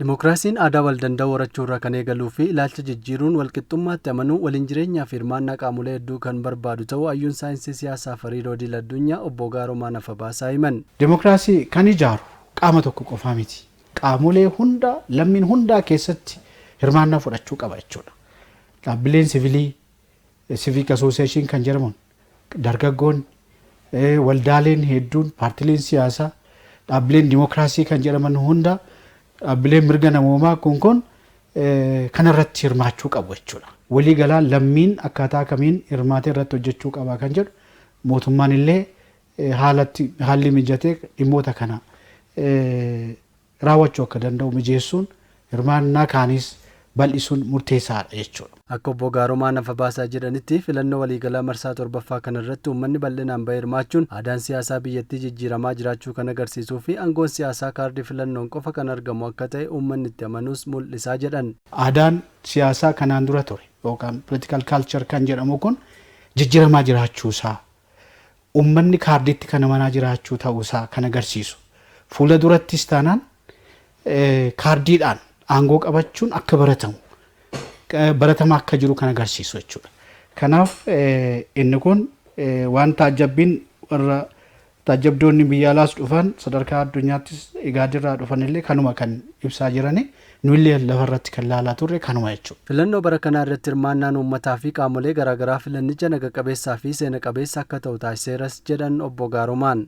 Dimookiraasiin aadaa wal danda'uu horachuu irraa kan eegaluu fi ilaalcha jijjiiruun walqixxummaatti amanuu, waliin jireenyaa fi hirmaannaa qaamolee hedduu kan barbaadu ta'uu hayyuun saayinsii siyaasaa fi hariiroo idil addunyaa obbo Gaaromaa Nafabaasaa himan. Dimookiraasii kan ijaaru qaama tokko qofaa miti. Qaamolee hunda, lammiin hundaa keessatti hirmaannaa fudhachuu qaba jechuudha. Dhaabbileen sivilii, civic association kan jedhaman, dargaggoonni, waldaaleen hedduun, paartileen siyaasaa, dhaabbileen dimookiraasii kan jedhaman hunda, dhaabbileen mirga namoomaa kun kanarratti hirmaachuu qabu jechuudha. Walii galaa lammiin akkaataa kamiin hirmaatee irratti hojjechuu qaba kan jedhu, mootummaan illee haalli mijatee dhimmoota kana raawwachuu akka danda'u mijeessuun, hirmaannaa kaanis bal'isuun murteessaadha jechuudha. Akka obbo Gaaromaa Nafabaasaa jedhanitti, filannoo waliigalaa marsaa 7ffaa kanarratti uummanni bal'inaan bahee hirmaachuun aadaan siyaasaa biyyattii jijjiiramaa jiraachuu kan agarsiisuu fi aangoon siyaasaa kaardii filannoon qofa kan argamu akka ta'e uummanni itti amanuus mul'isaa jedhan. Aadaan siyaasaa kanaan dura ture yookaan political culture kan jedhamu kun jijjiiramaa jiraachuusaa, uummanni kaardiitti kan amanaa jiraachuu ta'uusaa kan agarsiisu. Fuula durattis taanaan kaardiidhaan aangoo qabachuun akka baratamu, baratamaa akka jiru kan agarsiisu jechuudha. Kanaaf inni kun waan taajjabbiin warra taajjabdoonni biyya alaas dhufan, sadarkaa addunyaattis igaadirraa dhufan illee kanuma kan ibsaa jirani, nuyillee lafarratti kan laalaa turre kanuma jechuudha. Filannoo bara kanaa irratti hirmaannaan uummataa fi qaamolee garaagaraa filannicha naga qabeessaa fi seena qabeessa akka ta'u taasiseeras jedhan obbo Gaaromaan.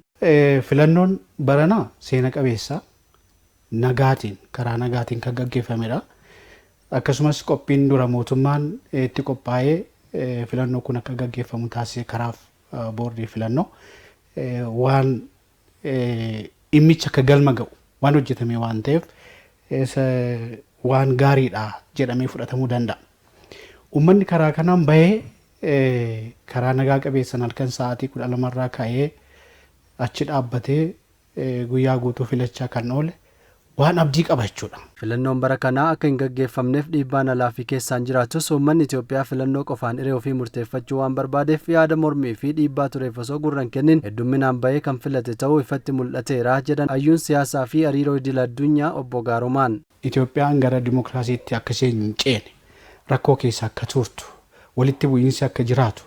Filannoon baranaa seena qabeessa, nagaatiin, karaa nagaatiin kan gaggeeffamedha. Akkasumas qophiin dura mootummaan itti qophaa'ee filannoo kun akka gaggeeffamu taasise karaa boordii filannoo waan dhimmicha akka galma ga'u waan hojjetame waan ta'eef, waan gaariidha jedhamee fudhatamuu danda'a. Uummanni karaa kanaan bahee, karaa nagaa qabeessan halkan sa'aatii 12rraa ka'ee achi dhaabbatee guyyaa guutuu filachaa kan oole waan abdii qaba jechuudha. Filannoon bara kanaa akka hin gaggeeffamneef dhiibbaan alaa fi keessaan jiraatus, uummanni Itoophiyaa filannoo qofaan hiree ofii murteeffachuu waan barbaadeef, yaada mormii fi dhiibbaa tureef osoo gurra hin kennin heddumminaan bahee kan filate ta'uu ifatti mul'ateera jedhan hayyuun siyaasaa fi hariiroo idil addunyaa obbo Gaaromaan. Itoophiyaan gara dimookiraasiitti akka isheen hin ceene, rakkoo keessa akka turtu, walitti bu'iinsi akka jiraatu,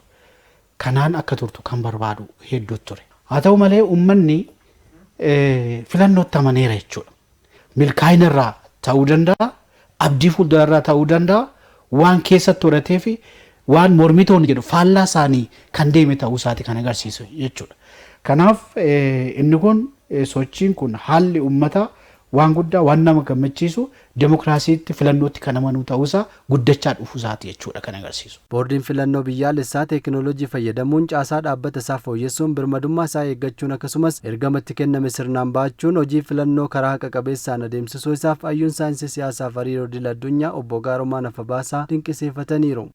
kanaan akka turtu kan barbaadu hedduutu ture. Haa ta'u malee, uummanni filannootti amaneera jechuudha. Milkaa'ina irraa ta'uu danda'a, abdii fuuldura irraa ta'uu danda'a, waan keessatti horatee fi waan mormitoonni jedhu faallaa isaanii kan deeme ta'uu isaati kan agarsiisu jechuudha. Kanaaf inni kun, sochiin kun, haalli uummataa waan guddaa, waan nama gammachiisu, demokiraasiitti, filannootti kan amanuu ta'uusaa guddachaa dhufuu isaati jechuudha kan agarsiisu. Boordiin filannoo biyyaalessaa teekinooloojii fayyadamuun caasaa dhaabbata isaa fooyyessuun, birmadummaa isaa eeggachuun, akkasumas ergama itti kenname sirnaan ba'achuun hojii filannoo karaa haqa qabeessaan adeemsisuu isaaf hayyuun saayinsii siyaasaa fi hariiroo idil addunyaa obbo Gaaromaa Nafabaasaa dinqisiifataniiru.